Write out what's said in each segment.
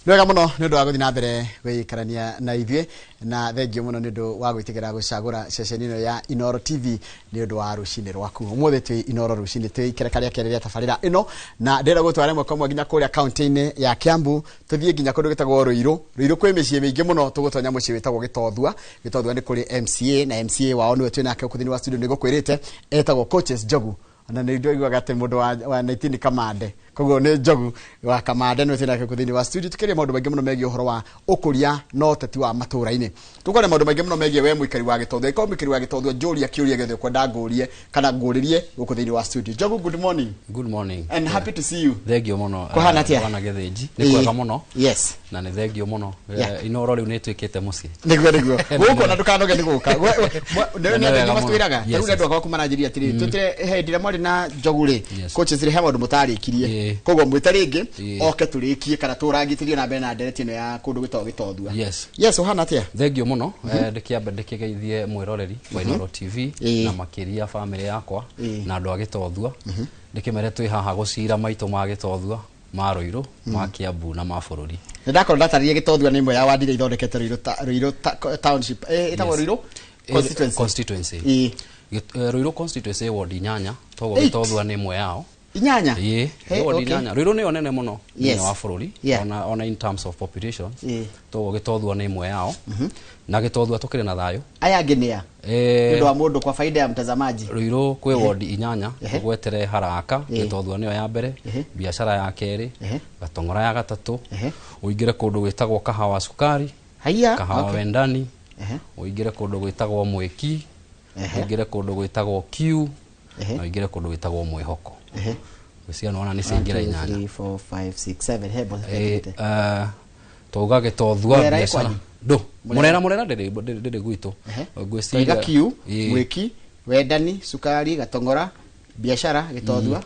Nĩ wega mũno nĩ ũndũ wa gũthiĩ na mbere gũikarania na ithuĩ, na thengio mũno nĩ ũndũ wa gwĩtĩkĩra gũcagũra ceceni ĩno ya Inooro TV nĩ ũndũ wa rũcinĩ rwaku. Ũmũthĩ twĩ Inooro rũcinĩ, twĩ ikereka rĩa kerĩ rĩa tabarĩra ĩno, na ndĩrenda gũtwara ĩmwe kwa ĩmwe nginya kũrĩa kaunti-inĩ ya Kiambu, tũthiĩ nginya kũndũ gwĩtagwo Ruiru. Ruiru kwĩ mĩciĩ mĩingĩ mũno, tũgũtonya mũciĩ wĩtagwo Gĩtothua. Gĩtothua nĩ kũrĩ MCA, na MCA wao nĩwe twĩ nake gũkũ thĩinĩ wa studio, nĩ ngũkwĩrĩte etagwo Coaches Njogu, na nĩ ndĩraiguaga atĩ mũndũ wa 19 Kamande, koguo nĩ Njogu wa Kamande nĩwe twĩ nake gũkũ thĩinĩ wa studio, tũkĩaria maũndũ maingĩ mũno megiĩ ũhoro wa ũkũria na ũteti wa matũũra-inĩ. Tũkwaria maũndũ maingĩ mũno megiĩ we mũikari wa Gĩtothua. Ĩkorwo mũikari wa Gĩtothua, njũria kĩũria gĩothe ũkwenda ngũrie kana ngũrĩrie gũkũ thĩinĩ wa studio. Njogu, good morning. Good morning. And happy to see you. Thengio mũno. Kũhana atĩa? Bwana Gĩthĩnji. Nĩ kwega mũno. Na nĩ thengio mũno. Inooro rĩu nĩ ĩtuĩkĩte mũciĩ. Nĩguo gũkũ na ndũkanoge nĩ gũka. Na Nĩ nĩ wega mũno. matwĩraga tarĩu andũ akwa maranjĩria atĩrĩrĩ, twĩtĩre hĩndĩ ĩrĩa mwarĩ na Njogu rĩ, coaches rĩ, he maũndũ mũtarĩkirie, koguo mwĩte rĩngĩ oke tũrĩkie kana tũrangĩtĩrie na mbere na ndereti ĩno ya kũndũ gwĩtagwo Gĩtothua. Yes, ũhana atĩa? Thengio mũno. Ndĩkĩambe ndĩkĩgeithie mwĩroreri wa Inooro TV na makĩria bamĩrĩ yakwa na andũ a Gĩtothua. Ndĩkĩmere twĩ haha gũcira maitũ ma Gĩtothua, ma Ruiru, ma Kiambu na ma bũrũri. Nĩ ndakorwo ndatarĩria Gĩtothua nĩ ĩmwe ya ward iria ithondekete Ruiru Ruiru township, ĩtagwo Ruiru constituency. Constituency. Ruiru constituency ĩ ward 8, toguo Eight. Gĩtothua nĩ ĩmwe yao. 8? Ĩĩ, Hey, nĩ ward 8. Ruiru nĩyo nene mũno thĩinĩ wa bũrũri, ona in terms of population. Toguo Gĩtothua nĩ ĩmwe yao. Na Gĩtothua tũkĩrĩ na thayũ. Aya angĩ nĩ a? Nĩ ũndũ wa mũndũ kwa faida ya mtazamaji. Ruiru kwĩ ward 8, ũgwetere Haraka, Gĩtothua nĩyo ya mbere, biacara ya kerĩ, Gatong'ora ya gatatũ, ũingĩre kũndũ gwĩtagwo Kahawa Sukari, Haiya, Kahawa Wendani, ũingĩre kũndũ gwĩtagwo Mwĩki, ũingĩre kũndũ gwĩtagwo Q, na ũingĩre kũndũ gwĩtagwo Mwĩhoko. Ngwĩciria nĩwona nĩ ciaingĩra 1, 2, 8. 3, 4, 5, 6, 7. He, boss, hetũkĩte. Twauga Gĩtothua Mũrera biacara. ĩkwanyu? Ndũ, Mũrera ndĩrĩ gwitũ. Ngwĩciria Twaiga Q, Mwĩki, Wendani, Sukari, Gatong'ora, biacara, Gĩtothua.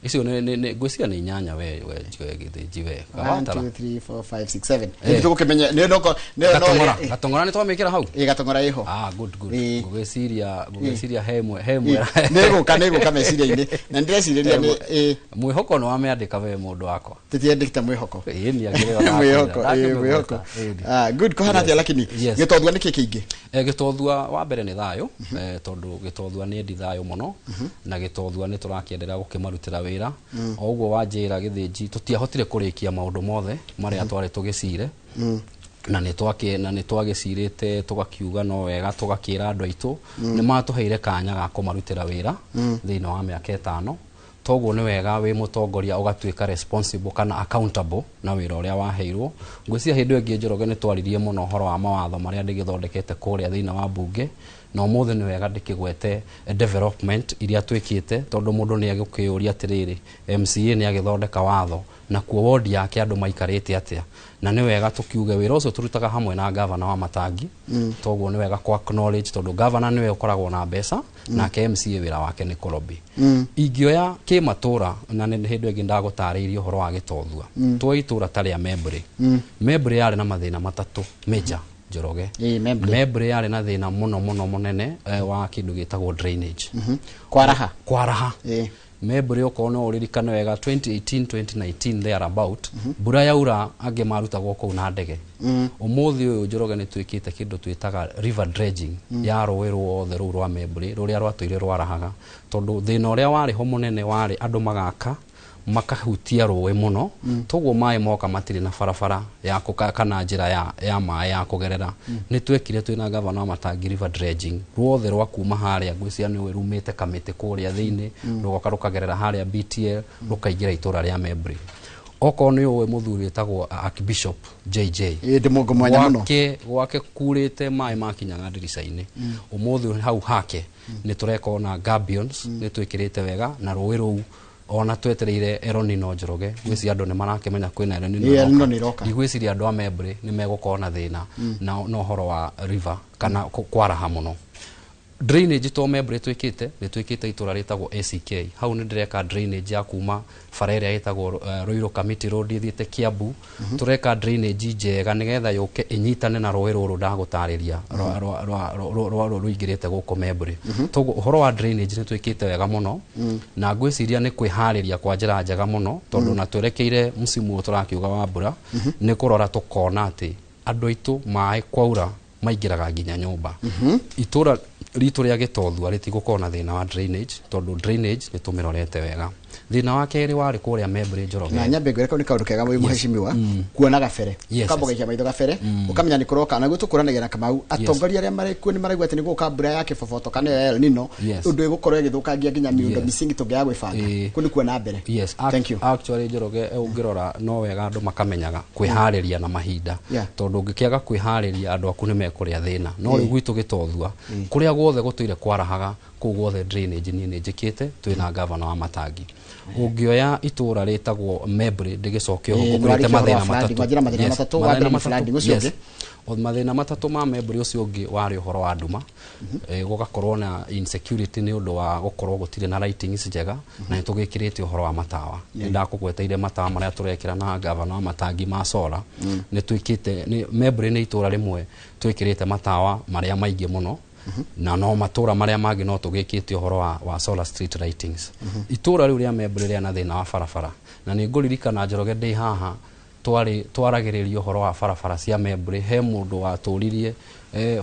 Icio nĩ ngwĩciria nĩ 8 we Gĩthĩnji we. 1, Kawatara. 2, 3, 4, 5, 6, 7. Nĩ tũgũkĩmenya, nĩ no nĩ no Gatong'ora, Gatong'ora nĩ twamĩkĩra hau? Ĩ, Gatong'ora ĩho. Good, good. Ngũgĩciria he ĩmwe, he ĩmwe. Nĩ gũka meciria-inĩ. Na nĩ ndĩrecirĩria nĩ, Mwĩhoko nĩ wamĩandĩka we mũndũ wakwa. Tũtiandĩkĩte Mwĩhoko. Ĩ, nĩ angĩrĩo ndakwĩra. Mwĩhoko, Ndakĩmĩgweta. Mwĩhoko. Ĩ, nĩ. Good, kũhana atĩa lakini? Gĩtothua nĩ kĩ kĩingĩ? Gĩtothua wa mbere nĩ thayũ, tondũ Gĩtothua nĩ endi thayũ mũno, na Gĩtothua nĩ tũrakĩenderea gũkĩmarutĩra wĩra. O ũguo wanjĩra Gĩthĩnji, tũtiahotire kũrĩkia maũndũ mothe marĩa twarĩ tũgĩcire. Na nĩ twagĩcirĩte tũgakiuga no wega, tũgakĩra andũ aitũ, nĩ matũheire kanya ga kũmarutĩra wĩra thĩinĩ wa mĩaka 5. Toguo nĩ wega wĩ mũtongoria ũgatuĩka responsible kana accountable na wĩra ũrĩa waheirwo. Ngwĩciria hĩndĩ ĩyo ĩngĩ Njoroge nĩ twaririe mũno ũhoro wa mawatho marĩa ndĩgĩthondekete kũrĩa thĩinĩ wa mbunge, na ũmũthĩ nĩ wega ndĩkĩgwete development iria twĩkĩte, tondũ mũndũ nĩ egũkĩũria atĩrĩrĩ, MCA nĩ agĩthondeka watho na kuo ward yake andũ maikarĩte atĩa, na nĩ wega tũkiuge wĩra ũcio tũrutaga hamwe na gavana wa Matangi. Toguo nĩ wega kwa acknowledge, tondũ gavana nĩwe ũkoragwo na mbeca, nake MCA wĩra wake nĩ kũlobby. Ingĩoya kĩmatũra, na nĩ hĩndĩ ĩngĩ ndagũtarĩirie ũhoro wa Gĩtothua. Tuoe itũra ta rĩa Membri. Membri yarĩ na mathĩna matatũ major, Njoroge. Ĩ, Membri. Membri yarĩ na thĩna mũno mũno mũnene, wa kĩndũ gĩtagwo drainage. Kwaraha. Kwaraha. Membri okorwo no ũririkane wega 2018, 2019 thereabout, mbura yaura angĩ marutagwo kũu na ndege. Ũmũthĩ ũyũ Njoroge nĩ twĩkĩte kĩndũ twĩtaga river dredging ya rũĩ ruothe rũu rwa Membri rũrĩa rwatũire rwarahaga, tondũ thĩna ũrĩa warĩ ho mũnene warĩ andũ magaka makahutia rũĩ mũno, toguo maĩ moka matirĩ na barabara ya kana njĩra ya maĩ ya kũgerera. Nĩ twekire twĩna gavana wa Matangi river dredging ruothe rwa kuma harĩa ngwĩciria nĩ ũĩ rumĩte kamĩtĩ kũrĩa thĩinĩ, rũgoka rũkagerera harĩa BTL, rũkaingĩra itũra rĩa Membri. Okorwo nĩ ũĩ mũthuri wĩtagwo Archbishop JJ. Ĩ, ndĩ mũngũ mwanya mũno. Gwake kurĩte maĩ makinyaga ndirica-inĩ. Ũmũthĩ hau hake nĩ tũreka ona gabions, nĩ twĩkĩrĩte wega na rũĩ rũu ona twetereire El Nino Njoroge, ngwĩciria andũ nĩ marakĩmenya kwĩna El Nino Ĩ, El Nino ĩroka. nĩ ĩroka. Ndigwĩciria andũ a Membri nĩ megũkorwo na thĩna na ũhoro wa river kana kwaraha mũno. Drainage to Membley twĩkĩte, nĩ twĩkĩte itũra rĩtagwo ACK. Hau nĩ ndĩreka drainage ya kuma bara ĩrĩa ĩtagwo Ruiru Kamiti Road ĩthiĩte Kiambu. Tũreka drainage njega nĩgetha yũke ĩnyitane na rũĩ rũrũ ndagũtarĩria rwa rũingĩrĩte gũkũ Membley. Toguo ũhoro wa drainage nĩ twĩkĩte wega mũno, na ngwĩciria nĩ kwĩharĩria kwa njĩra njega mũno, tondũ na twerekeire msimu ũyũ tũrakiuga wa mbura, nĩ kũrora tũkona atĩ andũ aitũ maĩ kwaura maingĩraga nginya nyũmba. Itũra ritũ rĩa Gĩtothua rĩtigũkorwo na thĩna wa drainage, tondũ drainage nĩ tũmĩrorete wega. Thĩna wa kerĩ warĩ kũrĩa Membley, Njoroge. Na nyambe ngwĩre kau nĩ kaũndũ kega wĩ mũhecimiwa kuona gabere, ũkamba ũgaikia maitho gabere, ũkamenya nĩ kũroka. Naguo tũkũranagia na Kamau, atongoria arĩa marĩ kuo nĩ maraigua atĩ nĩ gũka mbura ya kĩboboto kana ya El Nino, ũndũ ĩgũkorwo ĩgĩthũkangia nginya miundo misingi tũngĩaga gwĩbanga. Kũ nĩ kuona mbere. Thank you. Actually, Njoroge, ũngĩrora no wega andũ makamenyaga kwĩharĩria na mahinda, tondũ ũngĩkĩaga kwĩharĩria andũ aku nĩ mekũrĩa thĩna. No rĩu gwitũ Gĩtothua, kũrĩa guothe gũtũire kwarahaga, kũu guothe drainage niĩ nĩ njĩkĩte, twĩna gavana wa Matangi. Ũngĩoya itũra rĩtagwo Membley, ndĩgĩcoke oho, nĩ ngũkwĩrĩte warĩkia ũhoro wa mathĩna flooding, matatũ. wanjĩra mathĩna matatũ, wa mathĩna mbere nĩ matatũ, flooding, ũcio ũngĩ? O mathĩna matatũ ma Membley, ũcio ũngĩ warĩ ũhoro wa nduma. Gũgakorwo na insecurity nĩ ũndũ wa gũkorwo gũtirĩ na lightings njega, na nĩ tũgĩkĩrĩte ũhoro wa matawa. Nĩ ndakũgweteire matawa marĩa tũrekĩra na gavana wa Matangi ma solar. Nĩ twĩkĩte nĩ Membley nĩ itũra rĩmwe twĩkĩrĩte matawa marĩa maingĩ mũno, na no matũra marĩa mangĩ no tũgĩkĩte ũhoro wa solar street lightings. Itũra rĩu rĩa Membley rĩa na thĩna wa barabara, na nĩ ngũririkana, Njoroge, ndĩ haha twarĩ twaragĩrĩria ũhoro wa barabara cia Membley, he mũndũ watũririe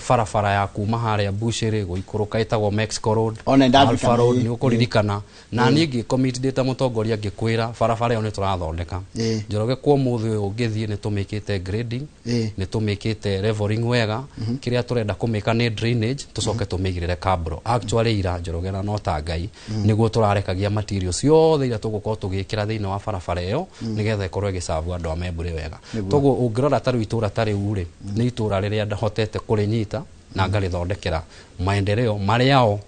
barabara ya kuma harĩa Bushiri gũikũrũka ĩtagwo Mexico Road, Ona nĩndaririkana, Alpha Road, nĩ ũkũririkana. Na niĩ ngĩcommit ndĩ ta mũtongoria, ngĩkwĩra barabara ĩyo nĩ tũrathondeka. Njoroge, kwa ũmũthĩ ũyũ ũngĩthiĩ nĩ tũmĩkĩte grading, nĩ tũmĩkĩte leveling wega. Kĩrĩa tũrenda kũmĩka nĩ drainage, tũcoke tũmĩigĩrĩre cabro. Actually ira, Njoroge, na no ta Ngai nĩguo tũrarekagia material ciothe iria tũgũkorwo tũgĩkĩra thĩinĩ wa barabara ĩyo, nĩgetha ĩkorwo ĩgĩcabu andũ a Membley wega. Toguo ũngĩrora ta rĩu itũra ta rĩu rĩ, nĩ itũra rĩrĩa ndahotete kũrĩnyita na ngarĩthondekera maendeleo marĩa o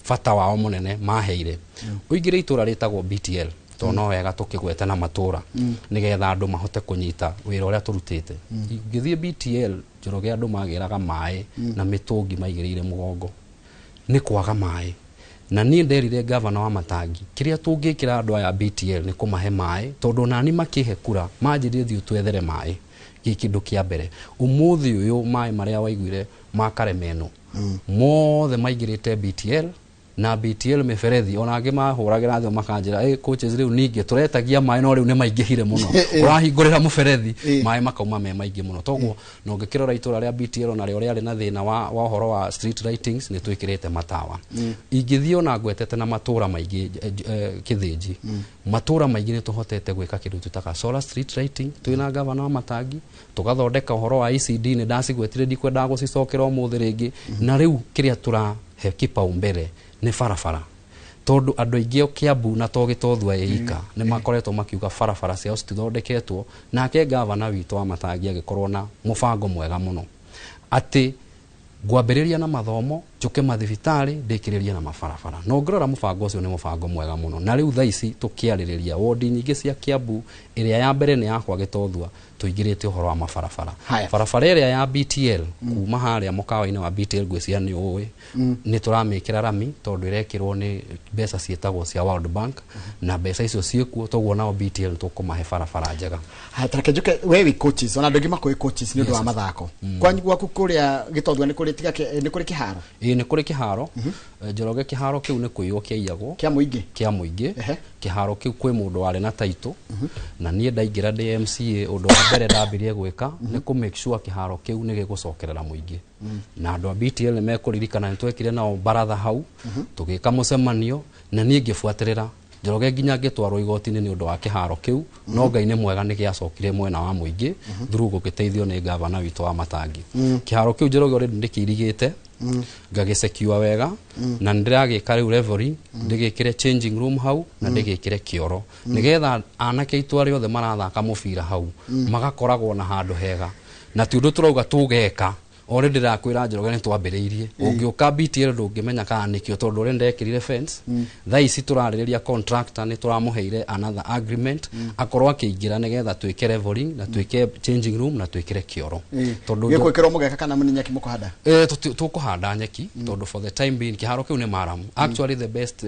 bata wao mũnene maheire. Ũingĩre itũra rĩtagwo BTL, tondũ no wega tũkĩgwete na matũra nĩgetha andũ mahote kũnyita wĩra ũrĩa tũrutĩte. Ingĩthiĩ BTL, Njoroge, andũ magĩraga maĩ na mĩtũngi maigĩrĩire mũgongo nĩ kwaga maĩ. Na niĩ nderire gavana wa Matangi kĩrĩa tũngĩkĩra andũ aya BTL nĩ kũmahe maĩ, tondũ nani makĩhe kura manjĩrire thiĩ twethere maĩ gĩ kĩndũ kĩa mbere. Ũmũthĩ ũyũ maĩ marĩa waiguire ma Karemeno mothe maingĩrĩte BTL, na BTL mĩberethi ona angĩ mahũragĩra thimũ makanjĩra, "Hey, coaches, rĩu ningĩ tũretagia maĩ no rĩu nĩ maingĩhire mũno, ũrahingũrĩra mũberethi maĩ makauma me maingĩ mũno." Toguo na ũngĩkĩrora itũra rĩa BTL onarĩo rĩarĩ na thĩna wa ũhoro wa street lightings, nĩ twĩkĩrĩte matawa. Ingĩthiĩ ona ngwetete na matũra maingĩ, kĩthĩnji, matũra maingĩ nĩ tũhotete gwĩka kĩndũ twĩtaga solar street lighting twĩna gavana wa Matangi, tũgathondeka ũhoro wa ECD. Nĩ ndacigwetire, ndikwendaga gũcicokera ũmũthĩ rĩngĩ. Na rĩu kĩrĩa tũrahe kipaumbele nĩ barabara, tondũ andũ aingĩ o Kiambu na to Gĩtothua ĩika nĩ makoretwo makiuga barabara ciao citithondeketwo. Nake gavana witũ wa Matangi agĩkorwo na mũbango mwega mũno atĩ ngwambĩrĩria na mathomo, njũke mathibitarĩ, ndĩkĩrĩrie na mabarabara. Na ũngĩrora mũbango ũcio nĩ mũbango mwega mũno. Na rĩu thaa ici tũkĩarĩrĩria wodi nyingĩ cia Kiambu, ĩrĩa ya mbere nĩ yakwa Gĩtothua, tũingĩrĩte ũhoro wa mabarabara. Haya. Barabara ĩrĩa ya BTL kuma harĩa mũkawa-inĩ wa BTL, ngwĩciria nĩ ũĩ, nĩ tũramĩkĩra rami, tondũ ĩrekĩrwo nĩ mbeca ciĩtagwo cia World Bank, na mbeca icio ciĩkuo. Toguo nao BTL nĩ tũkũmahe barabara njega. Haya, tareke njuke we wĩ coaches, ona andũ aingĩ makũĩ coaches nĩ ũndũ wa mathako. Kwanyu gwaku kũrĩa Gĩtothua nĩ kũrĩ tiga nĩ kũrĩ kĩharo? Ĩĩ, nĩ kũrĩ kĩharo. Njoroge, kĩharo kĩu nĩ kũiywo kĩaiyagwo. Kĩa mũingĩ? Kĩa mũingĩ. Kĩharo kĩu kwĩ mũndũ warĩ na taitũ, na niĩ ndaingĩra ndĩ MCA, ũndũ wa mbere ndambirie gwĩka nĩ kũ make sure kĩharo kĩu nĩ gĩgũcokerera mũingĩ. Na andũ a BTL nĩ mekũririkana nĩ twekire nao baratha hau, tũgĩka mũcemanio, na niĩ ngĩbuatĩrĩra, Njoroge, nginya ngĩtwarwo igoti-inĩ nĩ ũndũ wa kĩharo kĩu. No Ngai nĩ mwega, nĩ gĩacokire mwena wa mũingĩ through gũgĩteithio nĩ gavana witũ wa Matangi. Kĩharo kĩu, Njoroge, already ndĩkĩirigĩte, ngagĩsecure wega, na nĩ ndĩragĩka rĩu leveling, ndĩgĩkĩre changing room hau na ndĩgĩkĩre kĩoro, nĩgetha anake aitũ arĩa othe marathaka mũbira hau magakoragwo na handũ hega. Na ti ũndũ tũrauga tũgeka. Already ndĩrakwĩra, Njoroge, nĩ twambĩrĩirie. Ũngĩũka BTL ndũngĩmenya kana nĩkĩo, tondũ ũrĩa ndekĩrire fence. Thaa ici tũrarĩrĩria contractor, nĩ tũramũheire another agreement akorwo akĩingĩra nĩgetha twĩke leveling na twĩke changing room na twĩkĩre kĩoro, tondũ Gĩkwĩkĩrwo mũgeka kana nĩ nyeki mũkũhanda? Tũkũhanda nyeki, tondũ for the time being kĩharo kĩu nĩ maramu. Actually, the best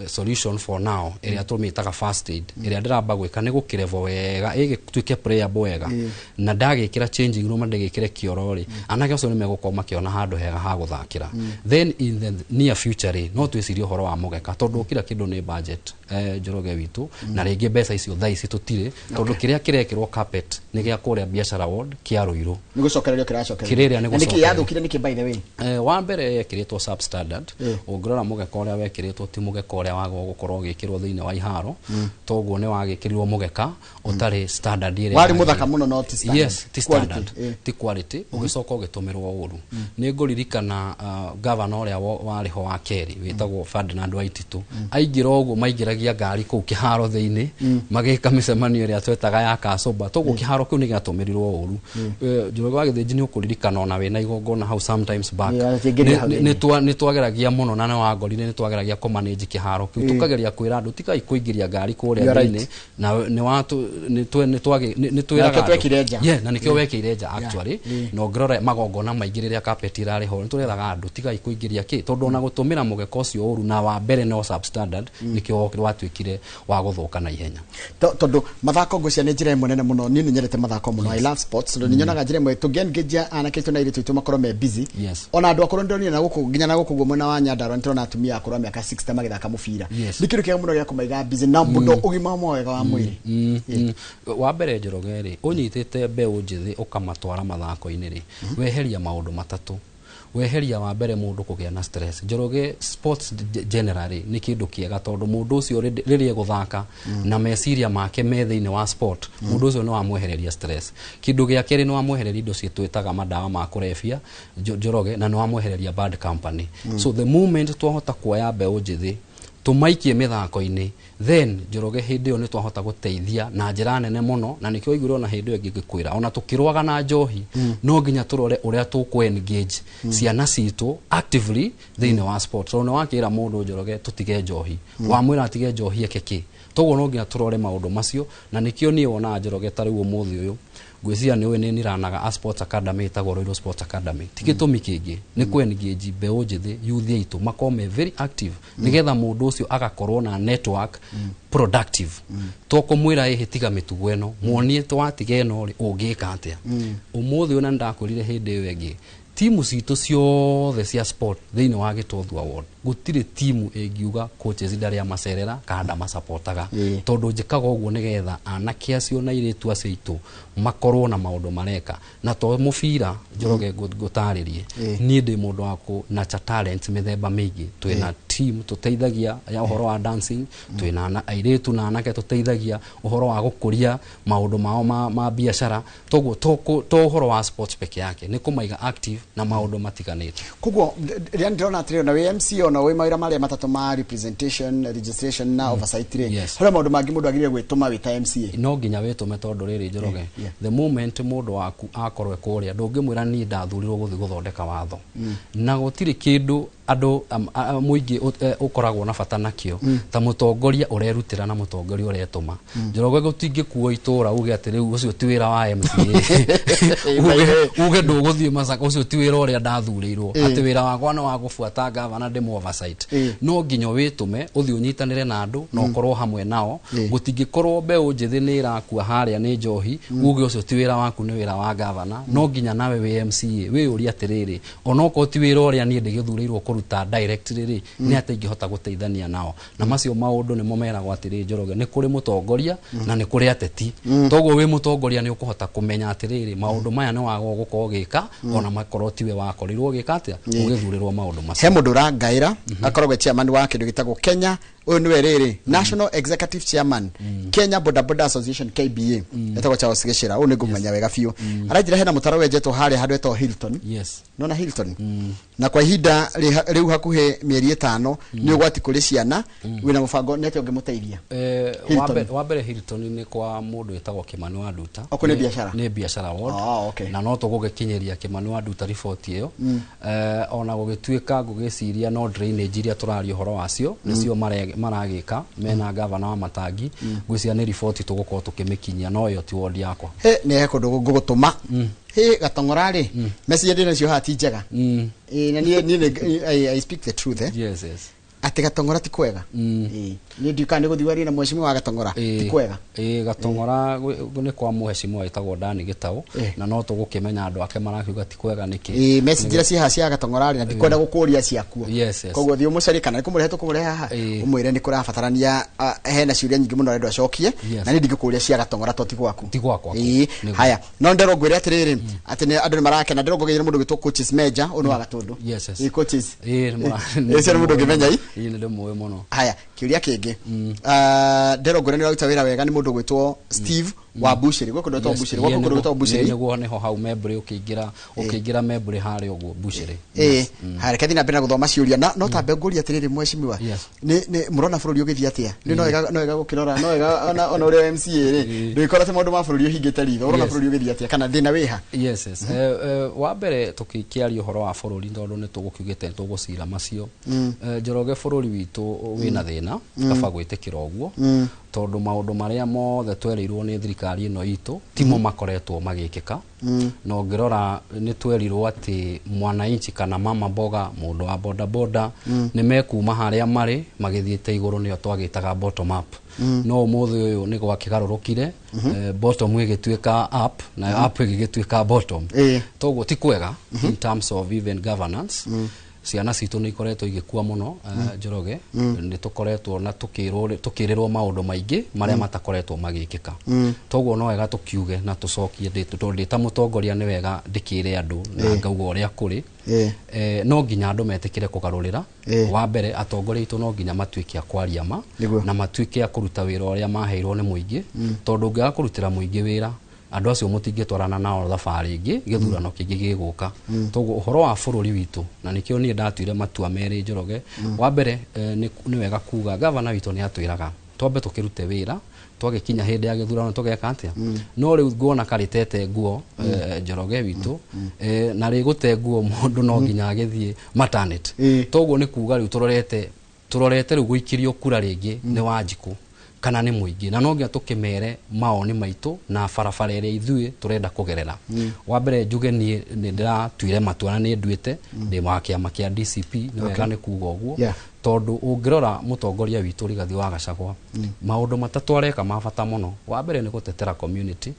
solution for now, ĩrĩa tũmĩtaga first aid, ĩrĩa ndĩramba gwĩka nĩ gũkĩrevo wega, ĩgĩtuĩke playable wega, na ndagĩkĩra changing room na ndĩgĩkĩre kĩoro rĩ, anake acio nĩ megũkorwo makĩona handũ hega ha gũthakĩra. Then in the near future rĩ, no twĩcirie ũhoro wa mũgeka, tondũ kila kĩndũ nĩ budget, Njoroge witũ, na rĩngĩ mbeca icio thaa ici tũtirĩ, tondũ kĩrĩa kĩrekĩrwo carpet nĩ gĩa kũrĩa biacara ward kĩa Ruiru. Nĩ gũcokererio kĩracokererio. Kĩrĩrĩa nĩ Na nĩkĩ gũcokererio. Yathũkire nĩkĩ, by the way? Wa mbere yekĩrĩtwo substandard. Ũngĩrora mũgeka ũrĩa wekĩrĩtwo ti mũgeka ũrĩa wagwo gũkorwo ũgĩkĩrwo thĩinĩ wa iharo, toguo nĩ wagĩkĩrirwo mũgeka ũtarĩ standard ĩrĩa Warĩ yagĩrĩire. mũthaka mũno no ti standard. Yes, ti Quality, standard, ti quality. Ũgĩcoka ũgĩtũmĩrwo ũru. Nĩ ngũririkana gavana ũrĩa warĩ ho wa kerĩ wĩtagwo Ferdinand Waititu, aingĩra ũguo maingĩragia ngari kũu kĩharo thĩinĩ, magĩka mĩcemanio ĩrĩa twetaga ya kasũmba, toguo kĩharo kĩu nĩ gĩatũmĩrirwo ũru. Njoroge wa Gĩthĩnji, nĩ ũkũririkana ona wĩna igongona hau sometimes back. Yeah, akĩingĩria hau thĩinĩ. Nĩ twageragia mũno na nĩ wangorire nĩ twageragia kũmanage kĩharo kĩu, tũkageria kwĩra andũ tigai kũingĩria ngari kũrĩa You are right. thĩinĩ, na nĩ watu nĩ twe- nĩ twage- nĩ- nĩ twĩraga Nakĩo andũ. twekire nja. Yeah, na nĩkĩo wekĩire nja actually. Yeah. Na ũngĩrora magongona maingĩ rĩrĩa carpet ĩrarĩ ho, nĩ tũrethaga andũ tigai kũingĩria kĩ, tondũ ona gũtũmĩra mũgeka ũcio ũru na wa mbere no substandard, nĩkĩo watuĩkire wa gũthũka na ihenya. Tondũ mathako ngwĩciria nĩ njĩra ĩmwe nene mũno. Niĩ nĩ nyendete mathako mũno, I love sports, tondũ nĩ nyonaga njĩra ĩmwe tũngĩ-engage anake aitũ na airĩtu aitũ makorwo me busy. Ona andũ akũrũ ndĩronire na gũkũ, nginya na gũkũ guo mwena wa Nyandarua nĩ tũrona atumia akũrũ a mĩaka 60 magĩthaka mũbira. Nĩ kĩndũ kĩega mũno gĩa kũmaiga busy na mũndũ ũgima mwega wa mwĩrĩ. Wa mbere, Njoroge rĩ, ũnyitĩte mbeũ njĩthĩ ũkamatwara mathako-inĩ rĩ, weheria maũndũ matatũ. Weheria wa mbere mũndũ kũgĩa na stress. Njoroge, sports generally nĩ kĩndũ kĩega, tondũ mũndũ ũcio rĩrĩa egũthaka na meciria make me thĩinĩ wa sport, mũndũ ũcio nĩ wamwehereria stress. Kĩndũ gĩa kerĩ, nĩ wamwehereria indo twĩtaga madawa ma kũrebia, Njoroge, na nĩ wamwehereria bad company. So the moment twahota kuoya mbeũ njĩthĩ tũmaikie mĩthako-inĩ, then Njoroge, hĩndĩ ĩyo nĩ twahota gũteithia na njĩra nene mũno. Na nĩkĩo waiguire ona hĩndĩ ĩyo ĩngĩ ngĩkwĩra, ona tũkĩrũaga na njohi, no nginya tũrore ũrĩa tũkũ engage ciana citũ actively thĩinĩ wa sport, tondũ nĩ wakĩra mũndũ, Njoroge, tũtige njohi, wamwĩra atige njohi eke kĩ? Toguo no nginya tũrore maũndũ macio. Na nĩkĩo niĩ wonaga, Njoroge, ta rĩu ũmũthĩ ũyũ ngwĩciria nĩ ũĩ nĩ niranaga a sports academy ĩtagwo Royal Sports Academy. Ti gĩtũmi kĩngĩ, nĩ kũ engage mbeũ njĩthĩ, youth aitũ makorwo me very active, nĩgetha mũndũ ũcio agakorwo na network productive. To kũmwĩra ĩhĩ tiga mĩtugo ĩno, muonie twatiga ĩno rĩ, ũngĩka atĩa ũmũthĩ. Ona nĩndakwĩrire hĩndĩ ĩyo ĩngĩ, timu citũ ciothe cia sport thĩinĩ wa Gĩtothua ward, gũtirĩ timu ĩngiuga coaches ndarĩ amacerera kana ndamacapotaga, tondũ njĩkaga ũguo nĩgetha anake acio na airĩtu acio aitũ makorwo na maũndũ mareka. Na to mũbira, Njoroge, ngũtarĩrie, niĩ ndĩ mũndũ wa kũ nurture talent mĩthemba mĩingĩ. Twĩna team tũteithagia ya ũhoro wa dancing, twĩna airĩtu na anake tũteithagia ũhoro wa gũkũria maũndũ mao ma biacara. Toguo to ũhoro wa sports peke yake, nĩ kũmaiga active na maũndũ matiganĩte. Koguo rĩrĩa ndĩrona atĩrĩrĩ, ona wĩ MC, ona wĩ mawĩra marĩa matatũ ma representation, registration na oversight rĩ, harĩ maũndũ mangĩ mũndũ agĩrĩire gwĩtũma wĩ ta MCA? No nginya wĩtũme, tondũ rĩrĩ, Njoroge, the moment mũndũ waku akorwo e kũrĩa, ndũngĩmwĩra niĩ ndathurirwo gũthiĩ gũthondeka watho, na gũtirĩ kĩndũ andũ mũingĩ ũkoragwo na bata nakĩo ta mũtongoria ũrerutĩra na mũtongoria ũretũma. Njoroge, gũtingĩkuo itũra uge atĩ rĩu ũcio ti wĩra wa MCA, uge ndũgũthiĩ Masaka, ũcio ti wĩra ũrĩa ndathurĩirwo, atĩ wĩra wakwa nĩ wa gũbuata gavana ndĩmũ oversight. No nginya wĩtũme ũthiĩ ũnyitanĩre na andũ na ũkorwo hamwe nao. Gũtingĩkorwo mbeũ njĩthĩ nĩ ĩrakua harĩa nĩ njohi, uge ũcio ti wĩra waku, nĩ wĩra wa gavana. No nginya nawe wĩ MCA wĩyũrie atĩrĩrĩ, onokorwo ti wĩra ũrĩa niĩ ndĩgĩthurĩirwo kũruta directly rĩ, nĩ atĩ ingĩhota gũteithania nao? Na macio maũndũ nĩmo meragwo atĩrĩ, Njoroge, nĩ kũrĩ mũtongoria na nĩ kũrĩ ateti. Toguo wĩ mũtongoria nĩ ũkũhota kũmenya atĩrĩrĩ, maũndũ maya nĩ wagwo gũkorwo ũgĩka, ona makorwo tiwe wakorirwo ũgĩka atĩa, ũgĩthurĩrwo maũndũ He macio. Mũndũ ũrangaĩra akoragwo e chairman wa kĩndũ gĩtagwo Kenya Ũyũ nĩwe rĩrĩ National Executive Chairman, Kenya Boda Boda Association, KBA, etagwo Charles Gĩcĩra. Ũyũ nĩ ngũmenya wega biũ. Aranjĩra hena mũtaro wenjetwo harĩa handũ etagwo Hilton. Nona Hilton, na kwa ihinda rĩu hakuhĩ mĩeri 5 nĩ ũgwati kũrĩ ciana. Wĩna mũbango nĩ atĩa ũngĩmũteithia? Hilton. Wa mbere Hilton nĩ kwa mũndũ wĩtagwo Kimani wa Nduta. O, kũu nĩ biacara? Nĩ biacara ward. Ah, okay. Na no tũgũgĩkinyĩria Kimani wa Nduta riboti ĩyo. Ona gũgĩtuĩka ngũgĩciria no drainage iria tũraria ũhoro wacio nĩcio maragĩka mena gavana wa Matangi, ngwĩciria nĩ riboti tũgũkorwo tũkĩmĩkinyia, no ĩyo ti ward yakwa. He nĩ he kũndũ ngũgũtũma he Gatong'ora rĩ, message ndĩ nacio haha ti njega. Ĩ, na niĩ I speak the truth, eh? Yes. Atĩ Gatong'ora ti kwega. Ĩ, niĩ ndiũkaga nĩ gũthiĩ warie na mheshimiwa wa Gatong'ora, ti kwega. Ĩ, Gatong'ora nĩ kwa mũheshimiwa wĩtagwo Dani Gĩtaũ. Na no tũgũkĩmenya andũ ake marakiuga ti kwega nĩkĩ. Ĩ, message iria ciĩ haha cia Gatong'ora rĩ, na ndikwenda gũkũria ciakuo. Yes. Koguo thiĩ ũmũcarie, kana nĩ kũmũrehe tũkũmũrehe haha, ũmwĩre nĩ kũrabatarania, hena ciũria nyingĩ mũno arenda acokie. Na niĩ ndingĩkũria cia Gatong'ora to ti gwaku. Ti gwakwa. Ĩ. Nĩguo. Haya, no nderwo ngwĩre atĩrĩrĩ, atĩ andũ nĩ marakena. Nderwo ngũgeithie mũndũ ũgwĩtwo Coaches Major, ũyũ nĩ wa Gatũndũ. Yes. Ĩ, Coaches. Ĩ, Ĩ, ũcio nĩ mũndũ ũngĩmenya i. Ĩ, nĩ ndĩmũĩ mũno. Haya, kĩũria kĩngĩ. Ah, nderwo ngwĩre nĩ ũraruta wĩra wega, nĩ mũndũ ũgwĩtwo Steve wa Bushiri. Gwĩ kũndũ gwĩtagwo Bushiri, gwaku kũndũ gwĩtagwo Bushiri? Nĩguo, nĩho hau Membũrĩ, ũkĩingĩra Membũrĩ harĩa ũguo Bushiri. Ĩ, haya, reke thiĩ na mbere na gũthoma ciũria, na no tambe ngũrie atĩrĩrĩ, mheshimiwa, nĩ mũrona bũrũri ũgĩthiĩ atĩa? Nĩ no wega gũkĩrora, no wega ona ũrĩa MCA rĩ, ndũgĩkorwo atĩ maũndũ ma bũrũri ũhingĩte ritho. Ũrona bũrũri ũgĩthiĩ atĩa, kana thĩna wĩha? Yes. Wa mbere tũkĩaria ũhoro wa bũrũri, tondũ nĩ tũgũkiugĩte nĩ tũgũcira macio. Njoroge, bũrũri witũ wĩna thĩna, kaba gwĩtĩkĩra ũguo, tondũ maũndũ marĩa mothe twerĩirwo nĩ thirikari ĩno itũ timo makoretwo magĩkĩka. Na ũngĩrora nĩ twerirwo atĩ mwananchi kana mama mboga, mũndũ wa boda boda, nĩ mekuma harĩa marĩ magĩthiĩte igũrũ, nĩyo twagĩtaga bottom up. No ũmũthĩ ũyũ nĩ gwakĩgarũrũkire, bottom ĩgĩtuĩka up, nayo up ĩgĩgĩtuĩka bottom. Toguo ti kwega in terms of even governance. Ciana citũ nĩ ikoretwo igĩkua mũno, Njoroge. Nĩ tũkoretwo na tũkĩrĩrwo maũndũ maingĩ marĩa matakoretwo magĩkĩka. Toguo no wega tũkiuge na tũcokie, tondũ ndĩ ta mũtongoria nĩ wega ndĩkĩre andũ na ngauga ũrĩa kũrĩ. No nginya andũ metĩkĩre kũgarũrĩra. Wa mbere, atongoria aitũ no nginya matuĩke a kwaria ma na matuĩke a kũruta wĩra ũrĩa maheirwo nĩ mũingĩ, tondũ ũngĩaga kũrutĩra mũingĩ wĩra, andũ acio mũtingĩtwarana nao thabarĩ ĩngĩ gĩthurano kĩngĩ gĩgũka. Toguo ũhoro wa bũrũri witũ, na nĩkĩo niĩ ndatuire matua merĩ, Njoroge. Wa mbere, nĩ wega kuga gavana witũ nĩ atwĩraga twambe tũkĩrute wĩra, twagĩkinya hĩndĩ ya gĩthurano tũgeka atĩa. No rĩu nguona karĩtete nguo, Njoroge witũ, na rĩgũte nguo mũndũ no nginya agĩthiĩ maternity. Toguo nĩ kuga rĩu tũrorete rĩu gũikĩrio kura rĩngĩ nĩ Wanjikũ kana nĩ mũingĩ, na no nginya tũkĩmere mawoni maitũ na barabara ĩrĩa ithuĩ tũrenda kũgerera. Wa mbere njuge niĩ nĩ ndĩratuire matua na nĩ nduĩte ndĩ wa kĩama kĩa DCP. Nĩ wega nĩ kuga ũguo, tondũ ũngĩrora mũtongoria witũ Rigathi wa Gachagua, maũndũ matatũ areka ma bata mũno. Wa mbere nĩ gũtetera community,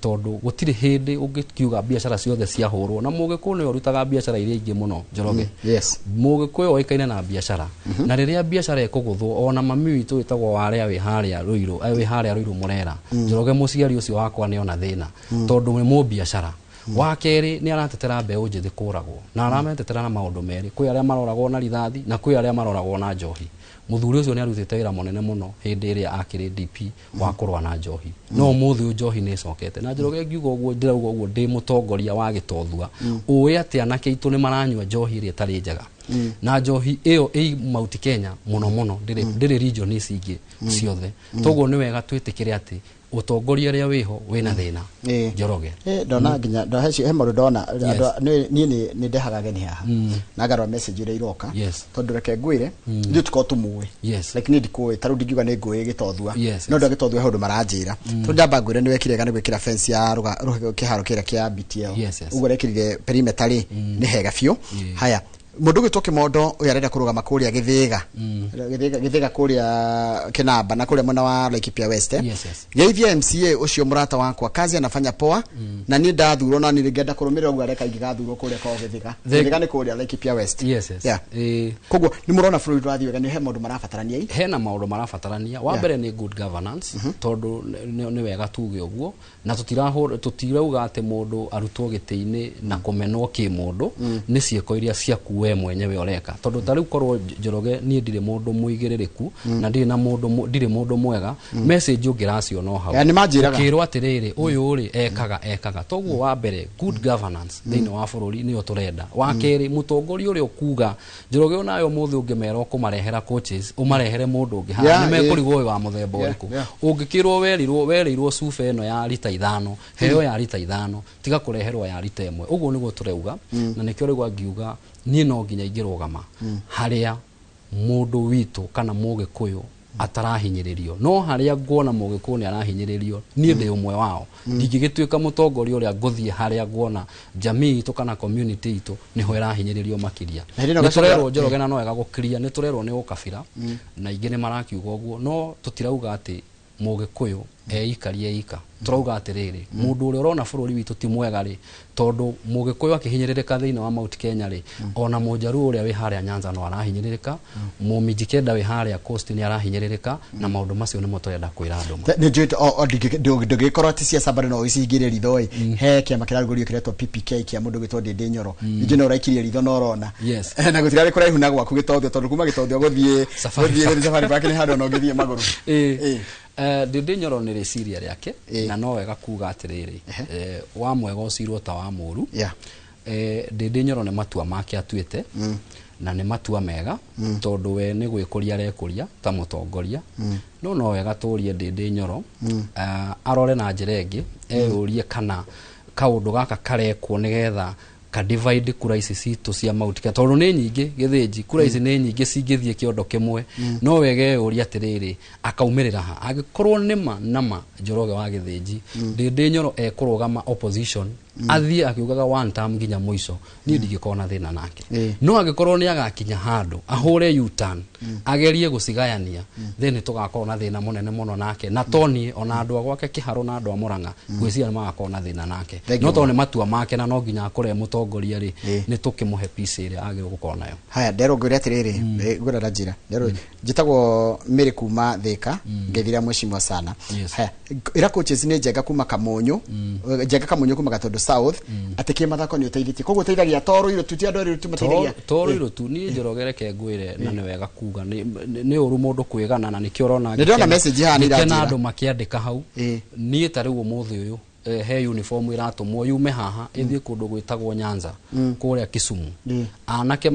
tondũ gũtirĩ hĩndĩ ũngĩkiuga biacara ciothe ciahũrwo na Mũgĩkũyũ nĩwe ũrutaga biacara iria ingĩ mũno, Njoroge. Mũgĩkũyũ oĩkaine na biacara, na rĩrĩa biacara ĩkũgũthwo, ona mami witũ wĩtagwo Warĩa wĩ harĩa Rũirũ, wĩ harĩa Rũirũ Mũrera, Njoroge, mũciari ũcio wakwa nĩ ona thĩna tondũ nĩ mũbiacara. Wa kerĩ, nĩ aratetera mbeũ njĩthĩ kũragwo, na arametetera na maũndũ merĩ: kwĩ arĩa maroragwo na rithathi na kwĩ arĩa maroragwo na njohi. Mũthuri ũcio nĩ arutĩte wĩra mũnene mũno hĩndĩ ĩrĩa akĩrĩ DP wa kũrũa na njohi, no ũmũthĩ ũyũ njohi nĩ ĩcokete. Na Njoroge, ngiuga ũguo, ndĩrauga ũguo ndĩ mũtongoria wa Gĩtothua, ũĩ atĩ anake aitũ nĩ maranyua njohi ĩrĩa ĩtarĩ njega, na njohi ĩyo ĩ Mount Kenya mũno mũno, ndĩrĩ region ici ingĩ ciothe. Toguo nĩ wega twĩtĩkĩre atĩ ũtongoria ũrĩa wĩho wĩna thĩna, Njoroge. Ndona nginya he maũndũ ndona. Niĩ nĩ ndehaga ageni haha na ngarora message iria iroka, tondũ reke ngwĩre, ithuĩ tũkorwo tũmũĩ, like niĩ ndikũĩ, ta rĩu ndingiuga nĩ ngũĩ Gĩtothua, no ndwa Gĩtothua he ũndũ maranjĩra, tondũ ndamba ngwĩre nĩ wekire wega nĩ gwĩkĩra fence ya kĩharo kĩrĩa kĩa BTL. Ũguo rekĩrire perimeter rĩ, nĩ hega biũ. Haya, mũndũ ũgwĩtwo Kĩmondo ũyũ arenda kũrũgama kũrĩa Gĩthĩga, Gĩthĩga kũrĩa Kĩnamba na kũrĩa mwena wa Laikipia West, eh? Yes. Geithia MCA ũcio mũrata wakwa, kazi anafanya poa, na niĩ ndathurwo na niĩ ngenda kũrũmĩrĩra ũguo areka ingĩgathurwo kũrĩa kwao Gĩthĩga. Gĩthĩga nĩ kũrĩa Laikipia West. Yes. Koguo nĩ mũrona bũrũri ndũrathiĩ wega, nĩ he maũndũ marabatarania i. Hena maũndũ marabatarania. Wa mbere nĩ good governance, tondũ nĩ wega tuge ũguo, na tũtirauga atĩ mũndũ arutwo gĩtĩ-inĩ na kũmenwo kĩmũndũ, nĩ ciĩko iria ciaku we mwenyewe ũreka. Tondũ ta rĩu korwo Njoroge niĩ ndirĩ mũndũ mũigĩrĩrĩku na ndirĩ na mũndũ, ndirĩ mũndũ mwega, message ũngĩraciona o hau. Ya, nĩ manjĩraga. Ũkĩrwo atĩrĩrĩ, ũyũ rĩ ekaga ekaga. Toguo wa mbere, good governance thĩinĩ wa bũrũri nĩyo tũrenda. Wa kerĩ, mũtongoria ũrĩa ũkuga Njoroge onawe ũmũthĩ ũngĩmera ũkũmarehera coaches, ũmarehere mũndũ ũngĩ haha, Yeah, nĩ mekũrigwo ũyũ wa mũthemba ũrĩkũ. Ũngĩkĩrwo werĩirwo cuba ĩno ya rita 5, heo ya rita 5, tiga kũreherwo ya rita 1. Ũguo nĩguo tũrauga, na nĩkĩo rĩu ngiuga niĩ no nginya ingĩrũgama harĩa mũndũ witũ kana mũgĩkũyũ atarahinyĩrĩrio. No harĩa nguona mũgĩkũyũ nĩ arahinyĩrĩrio, niĩ ndĩ ũmwe wao. Ndingĩgĩtuĩka mũtongoria ũrĩa ngũthiĩ harĩa nguona jamii itũ kana community itũ nĩho ĩrahinyĩrĩrio makĩria. Na hĩndĩ ĩno Nĩ tũrerwo Njoroge na no wega gũkiria, nĩ tũrerwo nĩ ũkabira na ingĩ nĩ marakiuga ũguo, no tũtirauga atĩ mũgĩkũyũ eikarie ika. Tũrauga atĩrĩrĩ, mũndũ ũrĩa ũrona bũrũri witũ ti mwega rĩ, tondũ mũgĩkũyũ akĩhinyĩrĩrĩka thĩinĩ wa Mount Kenya rĩ, ona mũnjaruo ũrĩa wĩ harĩa Nyanza no arahinyĩrĩrĩka, mũmijikenda wĩ harĩa Coast nĩ arahinyĩrĩrĩka, na maũndũ macio nĩmo tũrenda kwĩra andũ. Nĩ njũĩ ndũngĩgĩkorwo atĩ ciaca bado no ũcihingĩrie ritho ĩ, he kĩama kĩrarugũrio kĩretwo PPK kĩa mũndũ ũgwĩtwo Ndĩndĩ Nyoro. Ningĩ no ũraikirie ritho na ũrona. Yes. Na gũtirarĩ kũraihu na gwaku Gĩtothio, tondũ kuma Gĩtothio gũthiĩ Safari gũthiĩ Park. gũthiĩ Safari Park nĩ handũ ona ũngĩthiĩ magũrũ. Ndĩndĩ Nyoro nĩ rĩciria rĩake, na no wega kuga atĩrĩrĩ, wa mwega ũcirwo ta wa mũru. Ndĩndĩ Nyoro nĩ matua make atuĩte, na nĩ matua mega, tondũ we nĩ gwĩkũria arekũria ta mũtongoria. No no wega tũrie Ndĩndĩ Nyoro, arore na njĩra ĩngĩ, eyũrie kana kaũndũ gaka karekwo nĩgetha ka divide kura ici citũ cia Mount Kenya, tondũ nĩ nyingĩ gĩthĩnji, kura ici nĩ nyingĩ cingĩthiĩ kĩondo kĩmwe. No wega eyũrie atĩrĩrĩ, akaumĩrĩra ha angĩkorwo nĩma nama Njoroge wa Gĩthĩnji, Ndĩndĩ Nyoro ekũrũgama opposition, athiĩ akiugaga one term nginya mũico, niĩ ndingĩkorwo na thĩna nake. No angĩkorwo nĩ agakinya handũ ahũre U-turn, agerie gũcigayania, then nĩ tũgakorwo na thĩna mũnene mũno nake, na to niĩ ona andũ a gwake Kĩharũ na andũ a Mũrang'a ngwĩciria nĩ magakorwo na thĩna nake. Thank No you. tondũ nĩ matua make na no nginya akore mũtongoria rĩ, Ĩĩ. nĩ tũkĩmũhe peace ĩrĩa agĩrĩirwo gũkorwo nayo. Haya, nderwo ngwĩre atĩrĩrĩ, ngwĩra na njĩra nderwo njĩtagwo Mary kuma Thĩka, ngeithĩria mheshimiwa sana. Yes. Haya, ĩra coaches nĩ Njenga kuma Kamunyu, Njenga Kamunyu kuma Gatũndũ South, atĩ kĩmathako nĩ ũteithĩtie, koguo ũteithagia to Ruiru tu, ti andũ a Ruiru tu mateithagia. To Ruiru tu, niĩ Njoroge reke ngwĩre, na nĩ wega kuga nĩ ũru mũndũ kwĩgana, na nĩkĩo ũrona Nĩ ndĩrona message haha nĩ ngĩkena iranjĩra. andũ makĩandĩka hau. Niĩ ta rĩu ũmũthĩ ũyũ, he uniform ĩratũmwo yume haha ĩthiĩ kũndũ gwĩtagwo Nyanza, kũrĩa Kisumu. Anake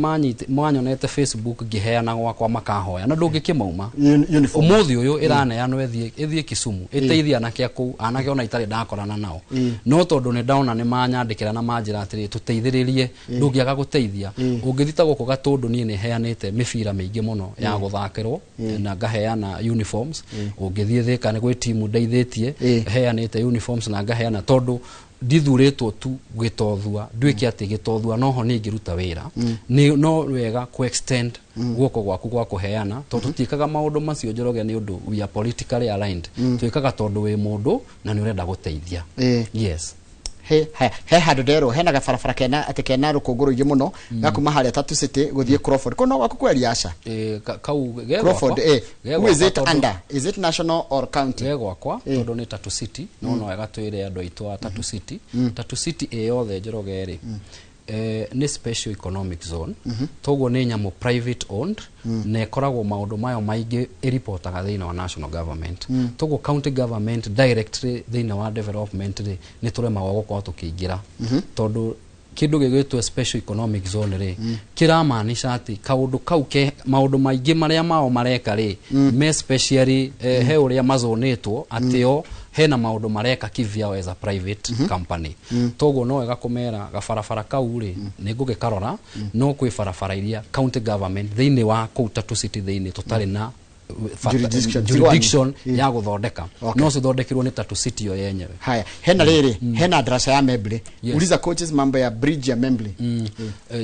manyonete Facebook ngĩheana gwakwa makahoya, na ndũngĩkĩmauma. Uniform. Ũmũthĩ ũyũ ĩraneanwo ĩthiĩ Kisumu, ĩteithie anake a kũu, anake ona itarĩ ndakorana nao. No tondũ nĩ ndaona nĩ manyandĩkĩra na manjĩra atĩrĩ, tũteithĩrĩrie, ndũngĩaga gũteithia. Ũngĩthiĩ ta gũkũ Gatũndũ, niĩ nĩ heanĩte mĩbira mĩingĩ mũno ya gũthakĩrwo, na ngaheana uniforms. Ũngĩthiĩ Thĩka nĩ gwĩ timu ndeithĩtie, heanĩte uniforms na ngaheana, tondũ ndithurĩtwo tu Gĩtothua, nduĩke atĩ Gĩtothua noho niĩ ingĩruta wĩra. Nĩ no wega ku extend guoko gwaku gwa kũheana, tondũ tũtiĩkaga maũndũ macio Njoroge nĩ ũndũ we are politically aligned. Twĩkaga tondũ wĩ mũndũ na nĩ ũrenda gũteithia. Yes. He handũ nderwo hena gabarabara kena atĩ kena rũkũngũ rũingĩ mũno gakuma harĩa Tatu City gũthiĩ Crawford. Kũu no gwaku kweri aca? Kau ge Crawford, gwakwa. Ge Who is gwakwa it tondũ under? Is it national or county? Ge gwakwa, tondũ nĩ Tatu City, no no wega twĩre andũ aitũ a Tatu City. Tatu City ĩ yothe Njoroge rĩ, nĩ special economic zone. Toguo nĩ nyamũ private owned, na ĩkoragwo maũndũ mayo maingĩ ĩripotaga thĩinĩ wa national government. Toguo county government directly thĩinĩ wa development rĩ, nĩ tũremagwo gũkorwo tũkĩingĩra. Tondũ kĩndũ gĩgwĩtwo special economic zone rĩ, kĩramaanisha atĩ kaũndũ kau ke maũndũ maingĩ marĩa mao mareka rĩ, me specially, he ũrĩa mazonĩtwo atĩ o hena maũndũ mareka kivyao as a private company. Toguo no wega kũmera gabarabara kau rĩ, nĩ ngũgĩkarora, no kwĩ barabara iria county government thĩinĩ wa kũu Tatu City thĩinĩ tũtarĩ na Jurisdiction. jurisdiction ya gũthondeka. Okay. No cithondekirwo nĩ Tatu City yo yenyewe. Haya, hena rĩrĩ, hena ndaraca ya Membley. Yes. Uliza coaches mambo ya bridge ya Membley.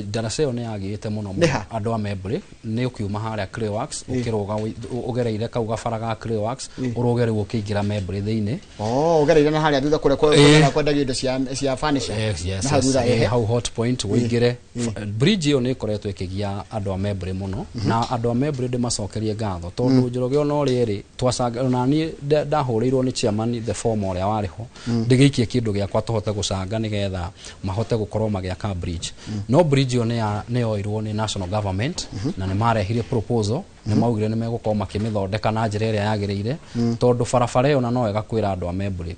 Ndaraca ĩyo nĩ yagĩte mũno Nĩ mũno ha? andũ a Membley, nĩ ũkiuma harĩa Clayworks, ũkĩrũga ũgereire kau gabara ga Clayworks, ũrũge rĩu ũkĩingĩra Membley thĩinĩ. Oh, ũgereire na harĩa thutha kũrĩa kwendagio indo cia furniture. Yes, yes, Na hau yes. thutha, ehe. Hau Hot Point ũingĩre. Bridge ĩyo nĩ ĩkoretwo ĩkĩgia andũ a Membley mũno, na andũ a Membley ndĩmacokerie ngatho tondũ Tondũ Njoroge ona ũrĩa ĩrĩ twacanga, ona niĩ ndahũrĩirwo nĩ chairman the former ũrĩa warĩ ho, ndĩgĩikie kĩndũ gĩakwa tũhote gũcanga nĩgetha mahote gũkorwo magĩaka bridge. No bridge ĩyo nĩ yoirwo nĩ national government na nĩ marehire proposal, nĩ maugire nĩ megũkorwo makĩmĩthondeka na njĩra ĩrĩa yagĩrĩire, tondũ barabara ĩyo na no wega kwĩra andũ a Membry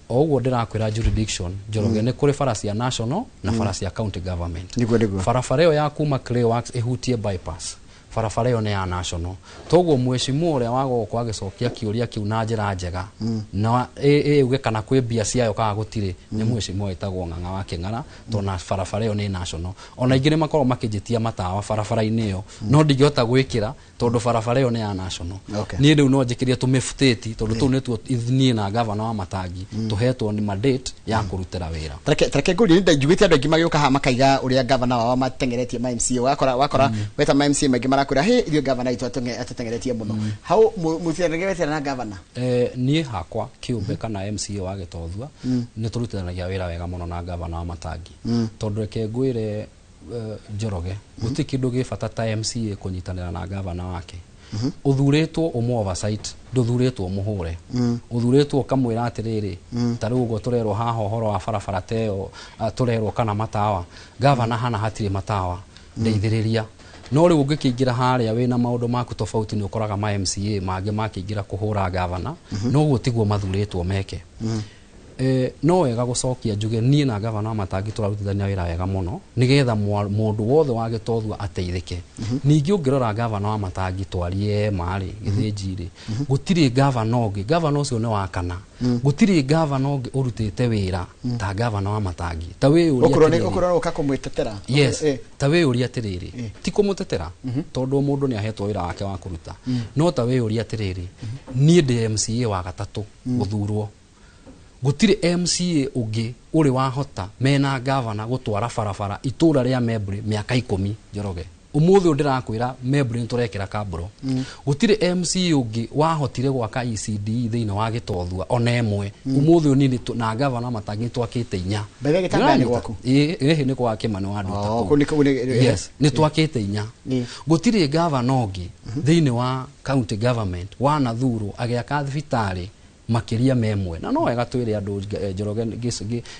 o ũguo ndĩrakwĩra jurisdiction, Njoroge, nĩ kũrĩ bara cia national na bara cia county government. Niguo, niguo. Barabara ĩyo ya kuma Clayworks ĩhutie bypass, barabara ĩyo nĩ ya national. Toguo mheshimiwa ũrĩa wa gũkũ agĩcokia kĩũria kĩu na njĩra njega na ĩuge kana kwĩ mbia ciayo kana gũtirĩ, nĩ mheshimiwa wĩtagwo Ng'ang'a wa Kĩng'ara, tondũ na barabara ĩyo nĩ national. Ona ingĩ nĩ makoragwo makĩnjĩtia matawa barabara-inĩ ĩyo, no ndingĩhota gwĩkĩra tondũ barabara ĩyo nĩ ya national. Niĩ rĩu no njĩkĩrie tũmĩbutĩti, tondũ tũu nĩtuo niĩ na gavana wa Matangi tũhetwo nĩ mandate ya kũrutĩra wĩra. Tareke ngũrie, nĩ njiguĩte andũ aingĩ magĩũka haha makaiga ũrĩa gavana wao matengeretie ma MCA. Wakora weta ma MCA maingĩ marakwĩra, "Hĩ, ithuĩ gavana itũ atũtengeretie mũno." Hau mũtirengeretie na gavana? Niĩ hakwa kĩũmbe kana MCA wa Gĩtothua, nĩ tũrutithanagia wĩra wega mũno na gavana wa Matangi, tondũ reke ngwĩre, Njoroge, gũtirĩ kĩndũ gĩ bata ta MCA kũnyitanĩra na gavana wake. Ũthurĩtwo ũmũ oversight, ndũthurĩtwo ũmũhũre. Ũthurĩtwo ũkamwĩra atĩrĩrĩ, ta rĩu ũguo tũrerwo haha ũhoro wa barabara ta ĩyo, tũrerwo kana matawa, gavana, hana hatirĩ matawa, ndeithĩrĩria. No rĩu ũngĩkĩingĩra harĩa wĩna maũndũ maku tofauti, nĩ ũkoraga ma MCA mangĩ makĩingĩra kũhũra gavana, no ũguo tiguo mathurĩtwo meke. No wega gũcokia njuge niĩ na gavana wa Matangi tũrarutithania wĩra wega mũno nĩgetha mũndũ wothe wa Gĩtothua ateithĩke. Ningĩ ũngĩrora gavana wa Matangi, twarie marĩ gĩthĩnji rĩ, gũtirĩ gavana ũngĩ, gavana ũcio nĩ wa kana, gũtirĩ gavana ũngĩ ũrutĩte wĩra ta gavana wa Matangi. Ta wĩyũrie Ũkũrwo nĩ atĩrĩrĩ. Ũkũrwo ũka kũmwĩtetera? Yes. Ta wĩyũrie atĩrĩrĩ, ti kũmũtetera, tondũ mũndũ nĩ ahetwo wĩra wake wa kũruta, no ta wĩyũrie atĩrĩrĩ, niĩ ndĩ MCA wa gatatũ gũthurwo, gũtirĩ MCA ũngĩ ũrĩ wahota mena gavana gũtwara barabara itũra rĩa Membry mĩaka 10. Njoroge, ũmũthĩ ũyũ ndĩrakwĩra Membry nĩ tũrekĩra kambũro. Gũtirĩ MCA ũngĩ wahotire gwaka ECDE thĩinĩ wa Gĩtothua ona ĩmwe. Ũmũthĩ ũyũ niĩ na gavana Matangi nĩ twakĩte inya. Mbere gĩtambaya nĩ gwaku? Ĩĩ, ĩhĩ, nĩ kwa Kĩmani wa Nduta Oh, kũu. Kũu kũu. Yes, nĩ twakĩte inya. Gũtirĩ gavana ũngĩ thĩinĩ wa county government wanathurwo agĩaka thibitarĩ makĩria memwe. Na no wega twĩre andũ, Njoroge,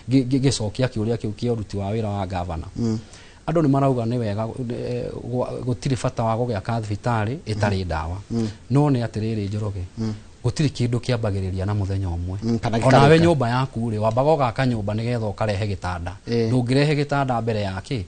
gĩcokia kĩũria kĩu kĩa ũruti wa wĩra wa gavana, andũ nĩ marauga nĩ wega, gũtirĩ bata wa gũgĩaka thibitarĩ ĩtarĩ ndawa. No nĩ atĩrĩrĩ, Njoroge, gũtirĩ kĩndũ kĩambagĩrĩria na mũthenya ũmwe. Kana Onawe gĩkarĩka. nyũmba yaku rĩ, wambaga ũgaka nyũmba nĩgetha ũkarehe gĩtanda. Ndũngĩrehe gĩtanda mbere ya kĩ?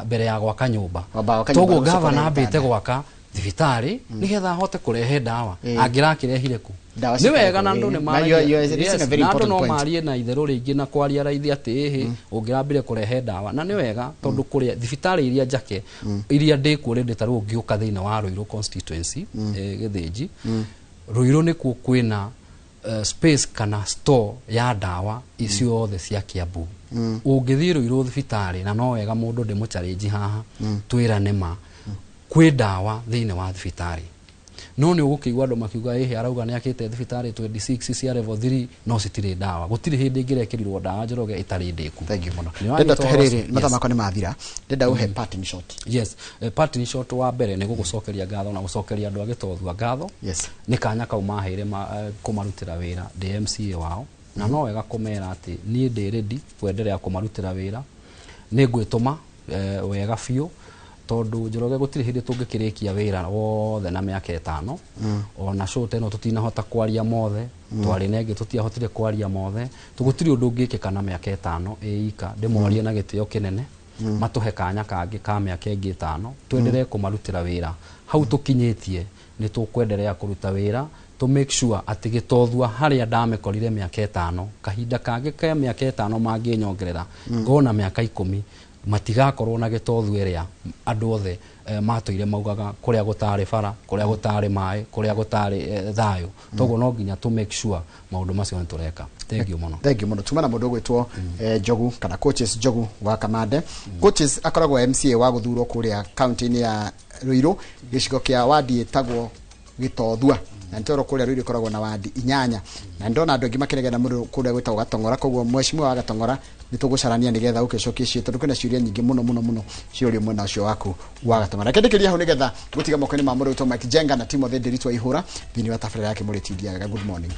Mbere ya gwaka nyũmba. Wambaga gwaka nyũmba Toguo ũcoke gavana ũrehe ambĩte gĩtanda. gwaka thibitarĩ nĩgetha ahote kũrehe ndawa. Angĩrakĩrehire kũ? Ndawa Nĩ cikarĩ wega na kũ? andũ nĩ Na you are raising a very na andũ important no point. marie na itherũ rĩingĩ na kwaria raithi atĩ ĩhĩ, ũngĩrambire kũrehe ndawa. Na nĩ wega, tondũ kũrĩa thibitarĩ iria njake iria ndĩkuo rĩndĩ, ta rĩu ũngĩũka thĩinĩ wa Ruiru constituency, Gĩthĩnji, Ruiru nĩkuo kwĩna space kana store ya ndawa ciothe cia Kiambu. Ũngĩthiĩ Ruiru thibitarĩ, na no wega mũndũ ndĩmũcarĩnji haha, twĩrane ma kwĩ ndawa thĩinĩ wa thibitarĩ. No nĩ ũgũkĩigua andũ makiuga, ĩhĩ, arauga nĩ akĩte thibitarĩ 26 cia level 3 no citirĩ ndawa. Gũtirĩ hĩndĩ ĩngĩrekĩrirwo ndawa, Njoroge, ĩtarĩ ndĩku. Thank you mũno. Nĩ Ndenda wanyita tũhe ũhoro rĩrĩ ũcio? mathaa makwa nĩ mathira, ndenda ũhe parting shot. Yes, parting shot wa mbere nĩ gũgũcokeria ngatho na gũcokeria andũ a Gĩtothua ngatho nĩ kanya kau maheire kũmarutĩra wĩra ndĩ MCA wao. Na no wega kũmera atĩ niĩ ndĩ ready kwenderea kũmarutĩra wĩra, nĩ ngwĩtũma wega biũ, tondũ Njoroge, gũtirĩ hĩndĩ tũngĩkĩrĩkia wĩra wothe na mĩaka 5. Ona show ta ĩno tũtinahota kwaria mothe, twarĩ na ĩngĩ tũtiahotire kwaria mothe. Gũtirĩ ũndũ ũngĩkĩka na mĩaka 5 ĩika. Ndĩmorie na gĩtĩo kĩnene matũhe kanya kangĩ ka mĩaka ĩngĩ 5 twenderee kũmarutĩra wĩra. Hau tũkinyĩtie nĩ tũkwenderea kũruta wĩra to make sure atĩ Gĩtothua harĩa ndamĩkorire mĩaka 5, kahinda kangĩ ka mĩaka 5 mangĩnyongerera ngona mĩaka 10, matigakorwo na Gĩtothua ĩrĩa andũ othe matũire maugaga, kũrĩa gũtarĩ bara, kũrĩa gũtarĩ maĩ, kũrĩa gũtarĩ thayũ. Toguo no nginya to make sure maũndũ macio nĩ tũreka. Thank you mũno. Thank you mũno. Tuma na mũndũ ũgwĩtwo Njogu kana Coaches Njogu wa Kamande. Coaches akoragwo MCA wa gũthurwo kũrĩa kaunti-inĩ ya Ruiru, gĩcigo kĩa wadi ĩtagwo Gĩtothua, na nĩtoro kũrĩa Ruiru ĩkoragwo na wandi 8, na ndona andũ aingĩ makĩregera mũno kũrĩa gwĩtagwo Gatong'ora. Koguo mheshimiwa wa Gatong'ora, nĩ tũgũcarania nĩgetha ũke ũcokie cio, tondũ kwĩna ciũria nyingĩ mũno mũno mũno ciũrio mwena ũcio waku wa Gatong'ora. Reke ndĩkĩrie hau nĩgetha gũtiga moko-inĩ ma mũndũ wĩtwo Mike Jenga na Timothy Ndiritu wa Ihũra thĩinĩ wa tabarĩra ya Kĩmũrĩ TV. Good morning.